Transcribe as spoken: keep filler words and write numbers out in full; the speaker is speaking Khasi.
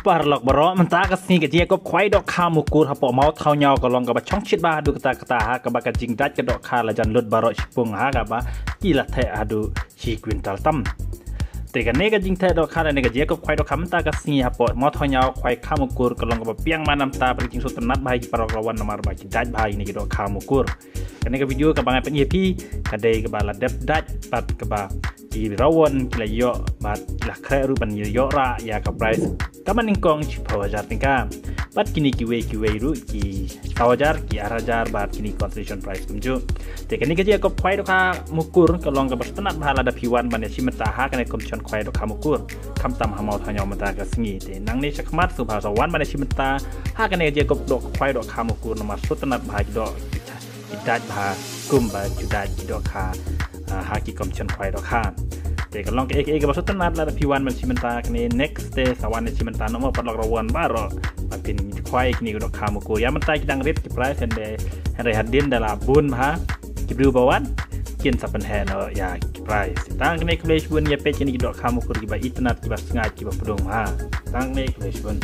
Paralok baroh, mynta ka sngi ka jingïakop khwai dohkha Mukur hapoh Mawthawnñiaw ka long kaba chongshit bha haduh katta katta, ha kaba ka jingdait ka dohkha la jan lut baroh shipung, ha kaba ki la theh haduh shi kwintal tam. Te kane ka jingtheh dohkha lane ka jingïakop khwai dohkha mynta ka sngi hapoh Mawthawnñiaw, khwai kha Mukur, ka long kaba biang man namar ba ka jingsngewtynnat bha ïa ki paralok rawan namar ba ki dait bha ïa kine ki dohkha Mukur. Kane ka video kaba ngan pyni ïa phi ka dei kaba la dep dait bad kaba ki rawan ki la ïoh bad ki la khreh ruh ban ïoh rah ïa ka prize kaba nyngkong shiphew hajar tyngka. Bad kine kiwei kiwei ruh ki saw hajar, ki ar hajar bad kine consolation prize kumjuh. Te kane ka jingïakop khwai dohkha Mukur ka long kaba sngewtynnat bha lada phi wan ban ïashim bynta ha kane ka competition khwai dohkha Mukur, khamtam ha Mawthawnñiaw mynta ka sngi. Te nangne shakhmat sngewbha sa wan ban ïashim bynta ha kane ka jingïakop doh khwai dohkha Mukur namar sngewtynnat bha ki doh, ki dait bha kumba ju dait ki dohkha, ah, ha ki competition khwai dohkha. Te ka long kaei kaei kaba sngewtynnat lada phi wan ban shim bynta kane. Next te sa wan ïashim bynta noh mo paralok rawan baroh ba phin khwai kine ki dohkha Mukur. Ïa mynta ki dang rit ki prize, hynrei, hynrei hadien da la bun bha ki briew ba wan kin sa pynheh noh ïa ki prize. Tang kane, khublei shibun, ïa peit kine ki dohkha Mukur kiba itynnat, kiba sngaid, kiba pdung bha. Tang kane, khublei shibun.